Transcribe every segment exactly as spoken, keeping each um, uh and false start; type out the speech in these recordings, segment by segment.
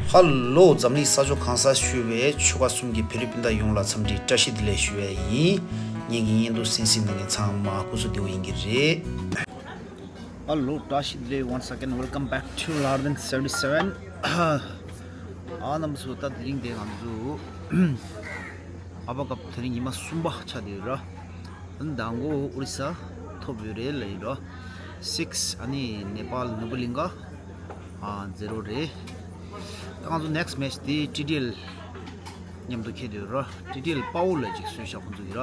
ཧ་ལོ། འཛམ་གླིང་ས་ཕྱོགས་གང་སར་བཞུགས་པའི་ཆོལ་ཁ་གསུམ་གྱི་བོད་རིགས་སྤུན་ཟླ་ཡོངས་ལ་འཚམས་འདྲི་བཀྲ་ཤིས་བདེ་ལེགས་ཞུ་ཡས་ཡིན། ངེད་ཀྱི་བརྙན་ཐུང་གསན་གཟིགས་གནང་མཁན་ཚང་མ་སྐུ་གཟུགས་བདེ་པོ་ཡིན་གྱི་རེད། ཧ་ལོ། བཀྲ་ཤིས་བདེ་ལེགས། Once again, welcome back to Larden seventy seven. ཨ་རྣམ་པ་ཚོ། ད་དེ་རིང་དེ་ང་ཚོ་ཨ་བ་ཀབ་དེ་རིང་ཉི་མ་གསུམ་པ་ཆགས་བསྡད་ཡོད་ར། ཨ་ནི་མདང་དགོང་ཨོ་རི་ས་ཐོབ་ཡོད་རེད་ལབ་ཡོད་ར། སིགས། ཨ་ནི་ནེ་པཱལ་ནུབ་བི་གླིང་ག་ཨ་ཛེ་རོ་རེད། ད་ང་ཚོ་next match དེ་ཊི་ཌི་ཨེལ་མཉམ་དུ་འཁེལ་བསྡད་ཡོད་ར། ཊི་ཌི་ཨེལ་དཔའ་བོ་ལ་ཅིག་གསོས་ཤག་ཁོང་ཚོ་གིས་ར།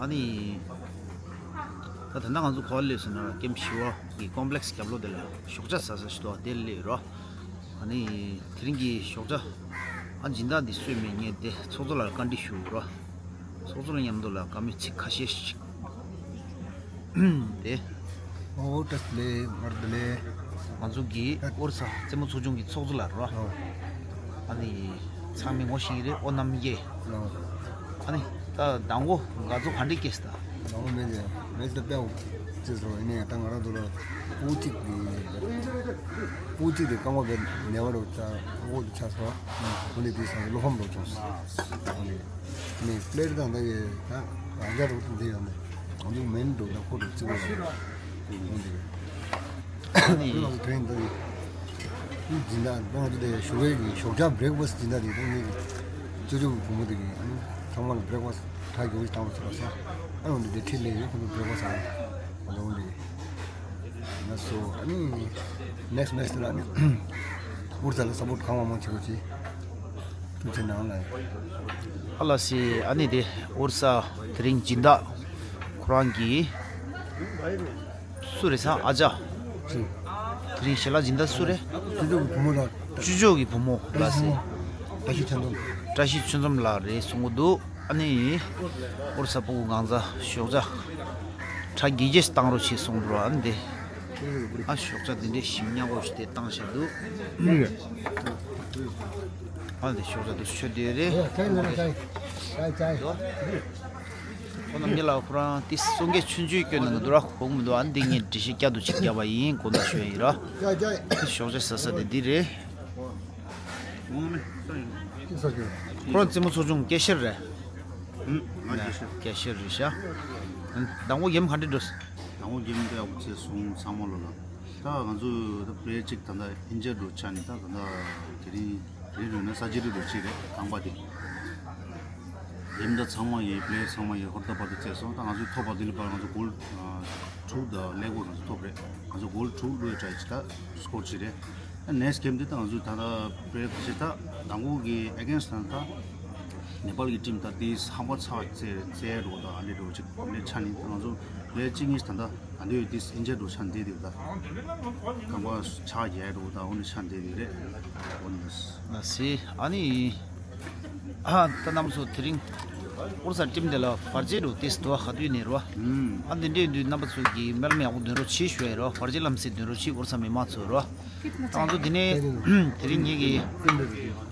ཨ་ནི་ད་ད་ལྟ་ང་ཚོ་ག་པར་སླེབས་སོང་ན་ར། ཀེམ་བཞི་པ་གི་ཀོམ་པི་ལེགས་སི་རྒྱབ་ལོགས་དེ་ལ་ཞོགས་ཇ་ཟ་ས་ཞིག་འདུག་དེར་སླེབས་ཡོད་ར། ཨ་ནི་དེ་རིང་གི་ཞོགས་ཇ་ཨ་སྦྱིན་བདག་འདི་གསོས་མེད། ངས་དེ་ཚོགས་གཙོ་ལ་བཀའ་འདྲི་ཞུ་ར། ཚོགས་གཙོ་ལ་མཉམ་དུ་ལ་བཀའ་མོལ་ཚིག་ཁ་ཤས་ཤིག་དེ། ཨོ་བཀྲ་ཤིས་བདེ་ལེགས། ང་རྡི་ལེ། ང་ཚོ་གི་ཨོ་རི་ས་རྩེད་མོ་ཚོགས་ཆུང་གི་ཚོགས་གཙོ་ལགས་རོ། ཨོ། ཨ་ནི་ཚང་མས་ངོ་ཤེས་ཀྱི་རེད། ཨོ་རྣམ་རྒྱལ། ཨོ། ཨ་ནི་ད་མདང་དགོང་ག་ཚོད་ག་འདྲས་སྐྱེས་སོང་། མདང་དགོང་མེད་ཀྱི། མེད་ད་དཔེ་ཅི་སོང་ཡིན་ནའི་ད་ང་རང་ཚོ་ལ་པུའུ་ཅིག་གི་པུའུ་ཅིག་དེ་རྐང་པ་བས་ནེ་བ་རུ་ཆ་ཨོ་དེ་ཆ་སོང་། ཨོ་ནི་དེ་སང་བློ་ཕམ་རུ་བྱུང་སོང་། ཨོ་ནི་ནས་པི་ལེ་ཊི་དང་ད་ཡི་ད་རང་རྒྱ་རུ་དེ་ཡོད་ནས་ང་ཚོ་མེན་འགྲོ་ད་ཁོ་རུ་བརྩི་བ་ཡོད། ཨོ་ནི། ཨ་ནི། ཁོ་རང་ཚོ་དེ་འདི་སྦྱིན་བདག་ང་ཚོ་དེ་ཞོགས་པའི་གི་ཞོགས་ཇ་བྷི་རེག་ཕ་སི་སྦྱིན་བདག་དེ་ད་ངེད་ཀྱི་ཅོ་ཅོ་གི་བུ་མོ་དེ་གི་ཨ་ནི་ཚང་མ་ལ་བྷི་རེག་ཕ་སི་གྲ་རྒྱུག་ཅིག་བཏང་རོགས་བྱེད་པ་ས། ཨ་ནི་འདི་དེ་ཁྲིད་ལས་ཡོད། ཁོ་ཚོ་བྷི་རེག་ཕ་སི་ཨ་ནི་འོ་འདི། ང་ཚོ་ཨ་ནི་ནེག་སི་མེ་ཆི་ལ་ཨ་ནི་ཨོ་རི་ས་ལ་སབ་པོར་ཊི་གང་མང་མང་བྱེད་དགོས་ཀྱི། ཐུགས་རྗེ་གནང་ལ། ཨ་ལ་སི། ཨ་ནི་དེ་ཨོ་རི་ས་དེ་རིང་སྦྱིན་བདག་ཁོ་རང་གི་སུ་རེད་ཟེར་ན་ཨ་ཅག་ཅི། དེ་རིང་ཞལ་ལག་སྦྱིན་བདག་སུ་རེད། ཅོ་ཅོ་གི་བུ་མོ་དང་། ཅོ་ཅོ་གི་བུ་མོ་ལགས་སེ། བཀྲ་ཤིས་ཆོས་འཛོམས། བཀྲ་ཤིས་ཆོས་འཛོམས་ལགས་རེད་གསུང་གི་འདུག་ཨ་ནི་ཨོ་རི་ས་སྤུ་གུ་གང་ཟག་ཞོགས་ཇ་གྲ་རྒྱས་རྒྱས་བཏང་རོགས་བྱེད་གསུང་འདུག་ཨ་ནི་དེ། ཨ་ཞོགས་ཇ་དེ་འདྲའི་ཞིམ་ཉག་པོ་ཞིག་དེ་བཏང་བཞག་འདུག་ཨ་ནི་དེ་ཞོགས་ཇ་དེ་མཆོད་བསྡད་རེད། ཁོ་རྣམ་གཉིས་ལ་ཁོ་རང་དེ་གསུང་སྐད་ཆུང་ཆུང་སྐྱོན་གནང་གི་འདུག་ར། གོ་གི་མི་འདུག་ཨ་ནི་འདི་ངས་འགྲེལ་བཤད་བསྐྱར་དུ་ཅིག་བརྒྱབ་པ་ཡིན། དགོངས་དག་ཞུ་ཡ་ཡིན་ར། ཞོགས་ཇ་ཟ་ས་དེ་འདི་རེད། ཁོ་རང་རྩེད་མོ་ཚོགས་ཆུང་སྐད་ཤེར་རེད། ང་སྐད་ཤེར། སྐད་ཤེར་རེད་ཤག་དང་པོ་གེམ་ག་འདྲ་འགྲོ། དང་པོ་གེམ་དེ་ཡག་པོ་བྱས་སོང་། ཚང་མ་ལོ་ལ། ད་ང་ཚོ་ད་པི་ལེ་ཡར་གཅིག་ད་ལྟ་ཨིན་ཇར་འགྲོ་ཆགས་ནས། ད་ད་ལྟ་དེ་རིང་དེ་རིང་རེད་ན་སར་ཇི་རི་འགྲོ་གཅིག་རེད། ཁང་པ་དེ། དེ་འདྲ་ཚང་མ་ཡོད། པི་ལེ་ཡར་ཚང་མ་ཡོད། ཧོར་ད་བར་དུ་བཙལ་སོང་། ད་ང་ཚོ་ཐོབ་པ་དེ་ལ་བར་ང་ཚོ་གོལ་དྲུག་དང་ཀླད་ཀོར་ང་ཚོ་ཐོབ་རེད། ང་ཚོ་གོལ་དྲུག་བླུགས་ཡ་ཊ་རའེ་བྱས། ད་སི་ཀོར་གཅིག་རེད། ད་ནེག་སི་གེམ་དེ་ད་ང་ཚོ་ད་ལྟ་པི་ལེ་ཡར་ཁ་ཤས་ད་མདང་དགོང་གི་ཨེ་གེན་སི་ཊི་ནང་ད་ནེ་པཱལ་གི་ཊིམ་ད་དེ་ཧམ་པ་ཚ་བ་བཙལ་བཙལ་འགྲོ། ད་ཨ་ལེ་འགྲོ་ཅིག་ཨ་ལེ་ཆ་ནི། ད་ང་ཚོ་པི་ལེ་ཡར་གཅིག་གཉིས་ད་ད་ད་འདི་ཡོད། དེ་ཨིན་ཇར་འགྲོ་ཆ་འདི་དེ་ད་ཁང་པ་ཆག་རྒྱག་འགྲོ། ད་འོ་ནི་ཆ་འདི་དེ་རེད། འོ་ནི། ལགས་སེ། ཨ་ནི། ཨ་ད་རྣམ་པ་ཚོ་དེ་རིང་ཨོ་རི་ས་ཊིམ་དེ་ལ་བར་ཆད་འགྲོ་དེ་སི་དུ་བ་ཧ་དུས་ནས་རོ། ཨ་འདི་འདྲས་དུས་རྣམ་པ་ཚོ་གིས་སྨོན་ལམ་ཡག་པོ་འདོན་རོགས་བྱེད་ཞུ་ཡ་རོ། བར་ཆད་ལམ་སེང་འདོན་རོགས་བྱེད། ཨོ་རི་ས་མི་མང་ཚོ་རོ། ད་ང་ཚོ་འདི་ནས་དེ་རིང་ངེད་ཀྱི་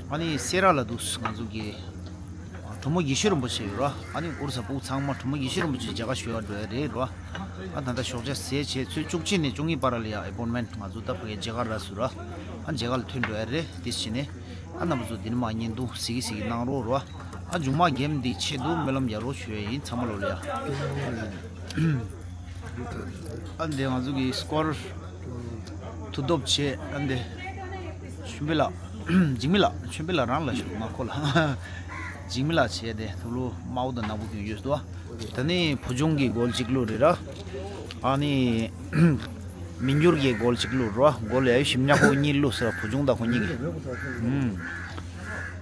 ཨ་ནི་སེ་ར་ལ་འདུག་ང་ཚོ་གི་གྲོ་མོ་དགེ་བཤེས་རིན་པོ་ཆེ་ཡོད་རོ། ཨ་ནི་ཨོ་རི་ས་ཕྲུ་གུ་ཚང་མ་གྲོ་མོ་དགེ་བཤེས་རིན་པོ་ཆེ་མཇལ་ཁ་ཞུ་བར་འགྲོ་ཡ་རེད་རོ། ཨ་ད་ལྟ་ཞོགས་ཇ་ཟས་བྱས་ཚོད་བཅུ་གཅིག་ནས་བཅུ་གཉིས་བར་ལ་ཡ་ཨེ་པོན་མེན་ང་ཚོ་ད་ཕ་གིའི་མཇལ་ཁ་རག་སོང་རོ། ཨ་མཇལ་ཁ་ལ་ཐོན་འགྲོ་ཡ་རེད། དེ་བྱས་ནས་ཨ་རྣམ་པ་ཚོ་འདི་ནས་མར་བརྙན་ཐུང་གཟིགས་གཟིགས་གནང་རོགས་རོ། ཨ་མཇུག་མ་གེམ་འདི་ཆེད་དུ་སྨོན་ལམ་ཡག་རོགས་ཞུ་ཡ་ཡིན། ཚང་མ་ལོ་ལ་ཡ། ཨ་འདི་ང་ཚོ་གི་སི་ཀོར་མཐུ་སྟོབས་ཆེ། ཨ་འདི་ཆུན་པེ་ལགས། འཇིགས་མེད་ལགས། ཆུན་པེ་ལགས་རང་ལ་ཞུ་མ་ཁོ་ལ། འཇིགས་མེད་ལགས་བྱས་ཏེ་ཐུགས་ལུ་དམར་པོ་དང་ནག་པོ་གྱོན་ཡོད་སོ། ད་ནི་བུ་ཆུང་གི་གོལ་གཅིག་བླུགས་རེད་ར། ཨ་ནི་མི་འགྱུར་གྱི་གོལ་གཅིག་བླུགས་ར། གོལ་ཡ་ཡོད་ཞིམ་ཉག་པོ་གཉིས་བླུགས་ཟེར། བུ་ཆུང་དང་ཁོ་གཉིས་ཀྱིས།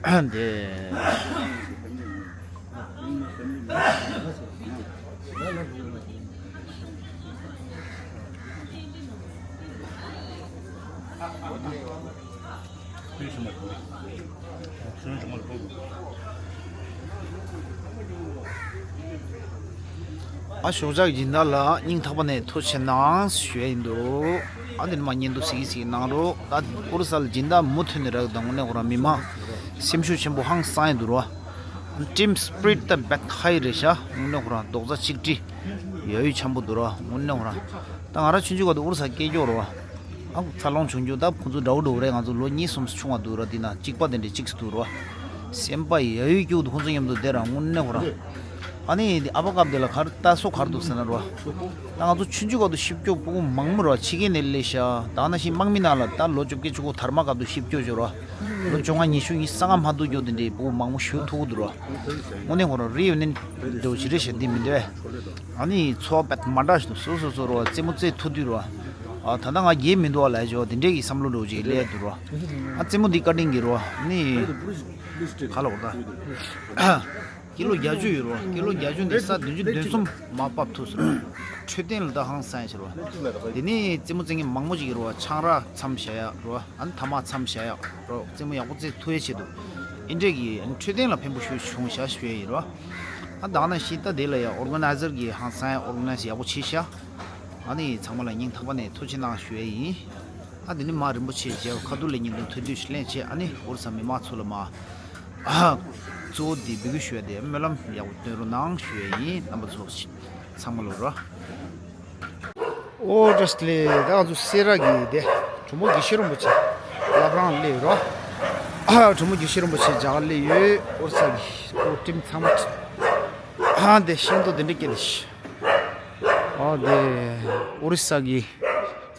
ཨུམ། དེ། ཨ་ཞོགས་ཇ་སྦྱིན་བདག་ལ་སྙིང་ཐག་པ་ནས་ཐུགས་རྗེ་ཆེ་གནང་ཞུ་ཡ་ཡིན་འདུག་ཨ་འདི་ནས་མར་བརྙན་ཐུང་གཟིགས་གཟིགས་གནང་རོགས། ད་ཨོ་རི་ས་ལ་སྦྱིན་བདག་མུ་མཐུད་ནས་རག་དང་། དངོས་གནས་ཁོ་རང་མི་མང་སེམས་ཤུགས་ཆེན་པོ་ཧང་སང་ཡ་འདུག་རོ། ཊིམ་སི་པི་རི་ཊི་ད་བེད་ཧའི་རེད་ཤག་དངོས་གནས་ཁོ་རང་རྡོག་རྩ་གཅིག་སྒྲིལ་ཡ་ཡོད་འཇམ་པོ་འདུག་རོ། དངོས་གནས་ཁོ་རང་ད་ང་རང་ཆུང་ཆུང་སྐབས་དུ་ཨོ་རི་ས་སྐད་སྐྱོ་རོ། ཨ་འཚར་ལོངས་བྱུང་རྒྱུ་ད་ཁོང་ཚོ་འདྲ་བོ་འདྲ་བོ་རེད། ང་ཚོ་ལོ་གཉིས་གསུམ་ཆུང་བ་འདུག་ར། དེ་ན་གཅིག་པ་དེ་འདྲས་གཅིག་སུ་འདུག་ར། སེམས་པ་ཡ་ཡོད་སྐྱུག་འདུག་ཁོང་ཚོ་མཉམ་དུ་བསྡད་ར་དངོས་གནས་ཁོ་ར། ཨ་ནི་ཨ་ཕ་སྐབས་དེ་ལ་གར་ལྟ་སོ་གར་འདུག་ཟེར་ན་ར། ད་ང་ཚོ་ཆུང་ཆུང་སྐབས་དུ་ཤི་སྐྱོ་ཕྲུ་གུ་མང་མོ་ར་ཕྱི་རྒྱལ་ནས་སླེབས་ཤག་ད་ནང་བཞིན་དམག་མི་ནང་ལ་ད་ལོ་བཅོ་བརྒྱད་བཅུ་དགུ་དར་མ་སྐབས་དུ་ཤི་སྐྱོ་ཤོར་ར། ལོ་བཅོ་ལྔ་ཉི་ཤུ་ཉི་ཤུ་རྩ་ལྔ་མ་ཐུག་རྒྱུ་དེ་འདྲའི་ཕྲུ་གུ་མང་མོ་ཞིག་ཐུག་འདུག་ར། དངོས་གནས་ཁོ་རང་རི་ཡོད་ནི་འདྲ་བོ་ཞིག་རེད་ཤག་འདི་མི་འདྲ་བས། ཨ་ནི་འཚོ་བ་དཔེ་མ་འདྲ་ཞིག་འདུག་སོ་སོ་སོ་ར་རྩེད་མོ་རྩེ་ཐུབ་དུས་ར། ཨ་ད་ལྟ་ང་རྒས་མི་འདུག་བ་ལབ་ཆོག་དེ་འདྲས་ཀྱི་བསམ་བློ་འདྲ་བོ་ཅིག་སླེབས་འདུག་ར། ཨ་རྩེད་མོ་འདི་བཀའ་དྲིན་གྱིས་ར་ནི། ག་ལ་འོ་ད། ཀི་ལོ་བརྒྱད་ཅུ་ཡོད་རོ། ཀི་ལོ་བརྒྱད་ཅུ་འདི་ས་བདུན་ཅུ་དོན་གསུམ་མར་ཕབ་ཐུབ་སོང་རོ། འཕྲོད་བསྟེན་ལ་ད་ཧང་སང་ཡ་ཆེ་རོ། དེ་ནས་རྩེད་མོ་རྩེ་མཁན་མང་པོ་ཅིག་ཡོད་རོ། ཆང་རག་མཚམས་བཞག་ཡ་རོ། ཨ་ནི་ཐ་མག་མཚམས་བཞག་ཡ་རོ། རྩེད་མོ་ཡག་པོ་རྩེ་ཐུབ་ཡ་ཆེད་དུ། ཨིན་འདྲས་ཀྱི་ཨ་ནི་འཕྲོད་བསྟེན་ལ་ཕན་པོ་ཞིག་བྱུང་ཤག་ཞུ་ཡ་ཡིན་རོ། ཨ་ད་ནང་བཞིན་ད་དེ་ལ་ཡ་ཨོར་ག་ནའི་ཟར་གྱི་ཧང་སང་ཡ་ཨོར་ག་ནའི་ཟར་ཡག་པོ་བྱས་ཤག་ཨ་ནི་ཚང་མ་ལ་སྙིང་ཐག་པ་ནས་ཐུགས་རྗེ་གནང་ཞུ་ཡ་ཡིན། ཨ་དེ་ནི་མ་རིན་པོ་ཆེ་མཇལ་བ་ཁ་ཐུག་ལ་བརྙན་ཐུང་ཐུང་ཐུང་ཞིག་ལེན་བྱས། ཨ་ནི་ཨོ་རི་ས་མི་མང་ཚོ་ལ་མ། གཙོ་བོ་དེ་འབོད་སྐུལ་ཞུ་ཡ་དེ་སྨོན་ལམ་ཡག་པོ་སྟོན་རོགས་གནང་ཞུ་ཡ་ཡིན། རྣམ་པ་ཚོ་ཚང་མ་ལོ་རོ། ཨོ་བཀྲ་ཤིས་བདེ་ལེགས། ད་ང་ཚོ་སེ་ར་གི་དེ་གྲོ་མོ་དགེ་བཤེས་རིན་པོ་ཆེ་བླ་བྲང་སླེབས་རོ། ཨ་གྲོ་མོ་དགེ་བཤེས་རིན་པོ་ཆེ་མཇལ་ཁ་སླེབས་ཡོད། ཨོ་རི་ས་གི་ཁོ་ཁྲིམས་ཚང་མ། ཨ་དེ་ཤིང་ཏོག་དེ་འདྲ་སྐྱེས་ཏེ་ཤི། ཨ་དེ་ཨོ་རི་ས་གི་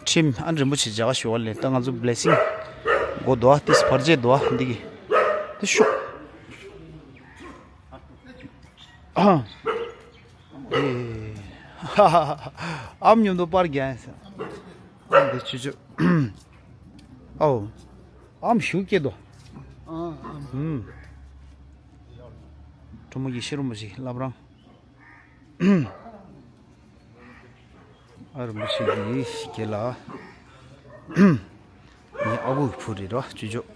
ཁྲིམས་ཨ་རིན་པོ་ཆེ་མཇལ་ཁ་ཞུ་བ་ལས། ད་ང་ཚོ་བླེ་སིང་སྒོ་འདུག་ཨ། ཏིས་བར་ཆད་འདུག་ཨ། འདི་གི་དེ་ཤོག་ཨ་ཨམ་མཉམ་དུ་པར་རྒྱག་ཡིན་ཟེར། ཨམ་འདི་ཆུ་ཆུ། ཨོ། ཨམ་ཞུགས་སྐྱེས་དོ། ཨུམ། གྲོ་མོ་དགེ་བཤེས་རིན་པོ་ཆེ་བླ་བྲང་། ཨ་རིན་པོ་ཆེ་གི་དགེ་ལགས། ངའི་ཨ་ཁུ་གི་བུ་རེད་རོ། ཅོ་ཅོ།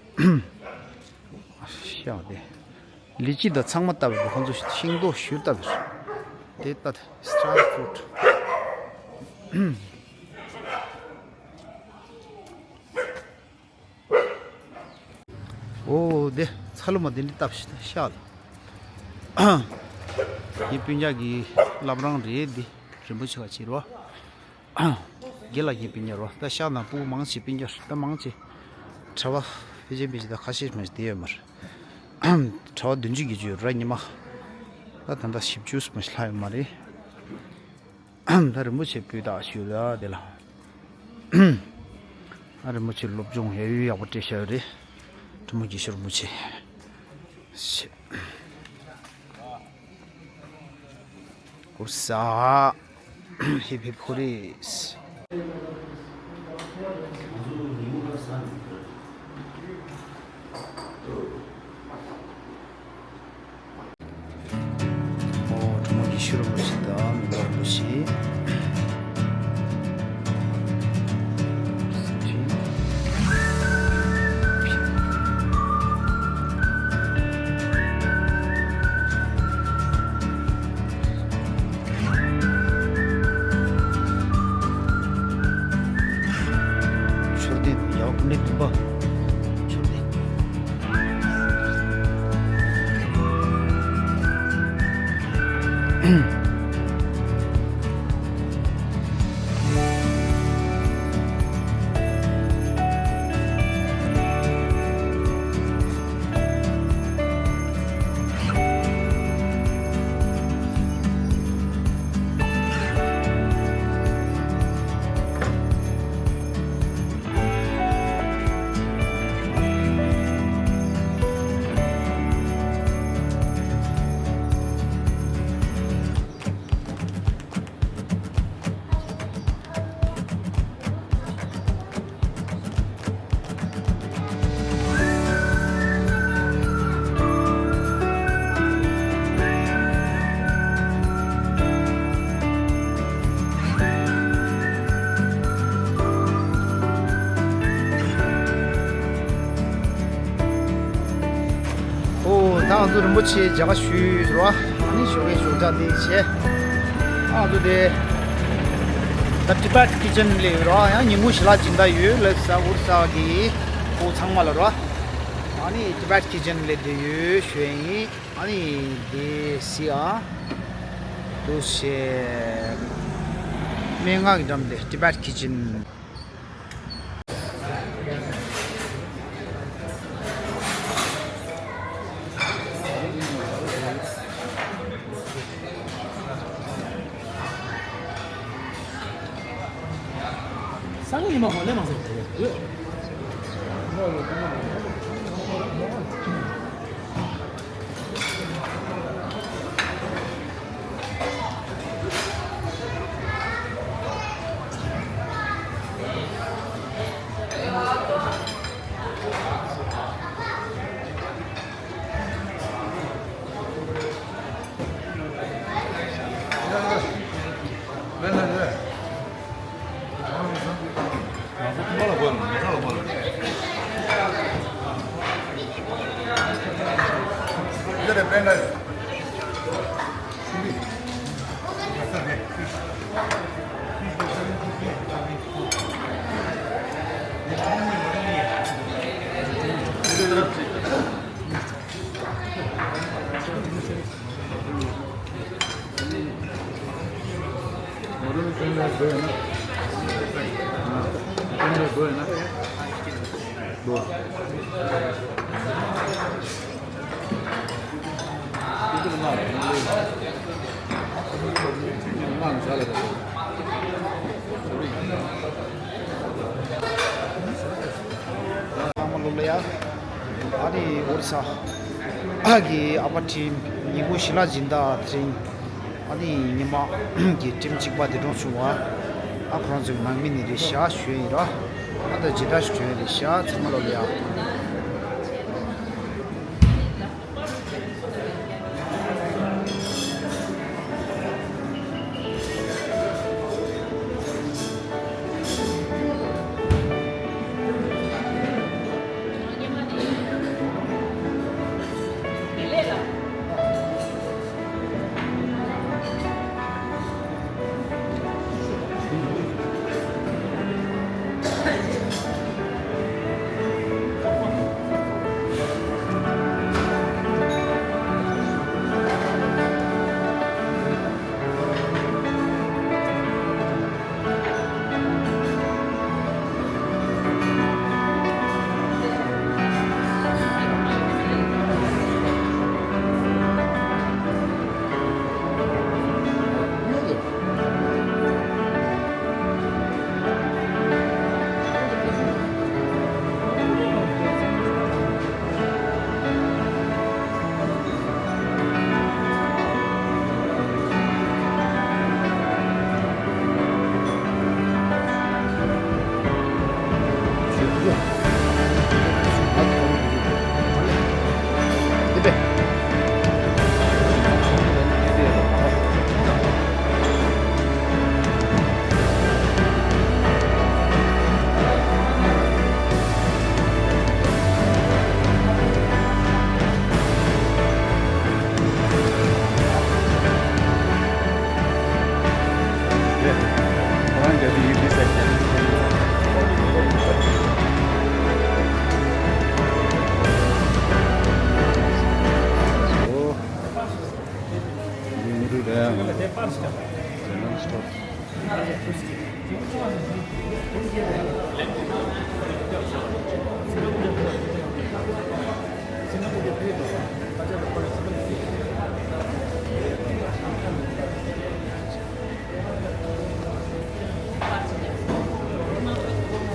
ཤ་དེ། ལི་ཅི་དང་ཚང་མ་བཏབ་པའི་ཁོང་ཚོ་ཤིང་ཏོག་ཞུ་བཏབ་པའི། དེ་ལྟ་སི་ཊར་ཕུ་རུཊ། ཨོ་དེ་ཚ་ལུ་མ་དེ་འདི་བཏབ་ཤི་ཤ་ལ། ངའི་སྤུན་ཀྱག་གི་བླ་བྲང་རེད་འདི། རིན་པོ་ཆེ་བ་བྱེད་རོ། དགེ་ལགས་ཀྱི་སྤུན་ཀྱག་རོ། ད་ཤག་ན་ཕྲུ་གུ་མང་ཆེ་སྤུན་ཀྱག་ད་མང་ཆེ། གྲྭ་པ་ཕལ་ཆེར་ཕལ་ཆེར་ད་ཁ་ཤས་མ་ཞིག་དེ་ཡོད་མ་རེད། གྲྭ་པ་བདུན་ཅུ་བརྒྱད་ཅུ་ཡོད་ར་ཉི་མ། ད་ད་ལྟ་བཞི་བཅུ་མ་ཞིག་ལྷག་ཡོད་མ་རེད། ད་རིན་པོ་ཆེ་སྤུས་དག་ཞུ་ལ་དེ་ལ། ཨ་རིན་པོ་ཆེ་སློབ་སྦྱོང་ཡ་ཡུལ་ཡག་པོ་སྤྲད་ཤག་ཡོད་རེད། གྲོ་མོ་དགེ་བཤེས་རིན་པོ་ཆེ། ཤེ། ཧུར་ས། ཧིབ་ཧིབ་ཧུར་རེས། ཨོ་གྲོ་མོ་དགེ་བཤེས་རིན་པོ་ཆེ་དང་མི་ལོ་རིན་པོ་ཆེ། མཆོད་རྟེན་ཡག་པོ་འདི་འདུག་པ། མཆོད་རྟེན། ཨོ་ད་ང་ཚོ་རིན་པོ་ཆེ་མཇལ་ཁ་ཞུས་ཟེར་བ། ཨ་ནི་ཞོགས་ཀའི་ཞོགས་ཇ་དེ་བྱས། ཨ་ང་ཚོ་དེ། ད་Tibet Kitchen ལས་ཡོད་ར། ཡང་ཉིན་གུང་ཞལ་ལག་སྦྱིན་བདག་ཡོད་ལབ་ས་ཨོ་རི་ས་གི་ཁོ་ཚང་མ་ལ་ར། ཨ་ནི་Tibet Kitchen ལས་དེ་ཡོད་ཞུ་ཡིན། ཨ་ནི་དེ་སི་ཨ། དུ་ཤེ། སྨན་ཁང་གི་འགྲམ་དེ་Tibet Kitchen། ཉི་མ་ཧོ་ལེ་མ་ཟེར་ཡོད། ཚང་མ་ལོ་ལ་ཡ། ཨ་ནི་ཨོ་རི་ས་ཨ་གི་ཨ་ཕ་ཁྲིམས་ཉིན་གུང་ཞི་ལ་སྦྱིན་བདག་ཁྲིམས། ཨ་ནི་ཉི་མ་གི་ཁྲིམས་གཅིག་པ་དེ་གྲོངས་བྱུང་བ། ཨ་ཁོ་རང་ཚོའི་ནང་མི་ནི་རེད་ཤག་ཞུ་ཡིན་ར། ཨ་ད་ཇི་ལྟར་ཞུ་ཡིན་རེད་ཤག་ཚང་མ་ལོ་ལ་ཡ།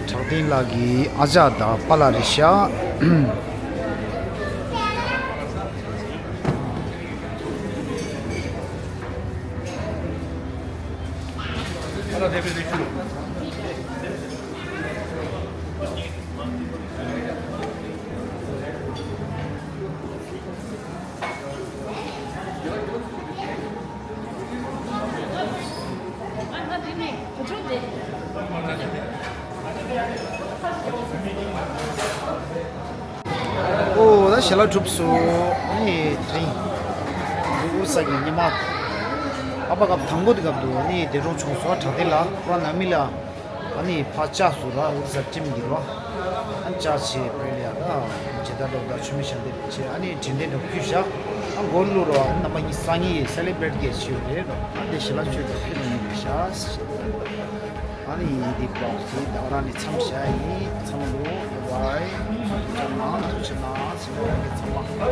གྲགས་ལྡན་ལགས་ཀྱི་ཨ་ཅག་དང་པཱ་ལགས་རེད་ཤག་ཨོ་ད་ཞལ་ལག་གྲུབ་སོང་། ཨ་ནི་དེ་རིང་ཨུ་རུ་ས་གི་ཉི་མ་ཨ་ཕ་སྐབས་དང་པོ་དེ་སྐབས་དུ་ཨ་ནི་དེ་རུང་བྱུང་སོང་། གྲགས་ལྡན་ལགས་ཁོ་རང་ནང་མི་ལ། ཨ་ནི་ཕར་བཅར་སོང་ར། ཨུ་རུ་ས་ཁྲིམས་ཀྱི་ར། ཨ་ནི་བཅར་བྱས་བོད་ལ་ཡ་ད་ཇི་ལྟར་འགྲོ་ད་ཆུ་མིག་ཞལ་འདེབས་བྱས། ཨ་ནི་དྲིན་ལན་འགྲོ་ཕུལ་བཞག་ཨ་མགོ་ལུ་ར། ཨ་ནི་རྣམ་པ་གཉིས་སང་ཉིན་སེ་ལེ་བྷི་རེ་ཊི་གས་བྱས་རེད་ར། ཨ་ནི་དེ་ཞལ་ལག་མཆོད་པ་ཕུལ་ནི་ཡིན་ཤག་ཨ་ནི་ཡིན་འདི་བློག་དེ་ད་ག་རང་ནས་མཚམས་བཞག་ཡིན། ཚང་མ་ལོ་བའི་ཐུགས་རྗེ་གནང་། ཐུགས་རྗེ་གནང་། སེམས་པ་རང་གི་ཚང་མ། ཨོ།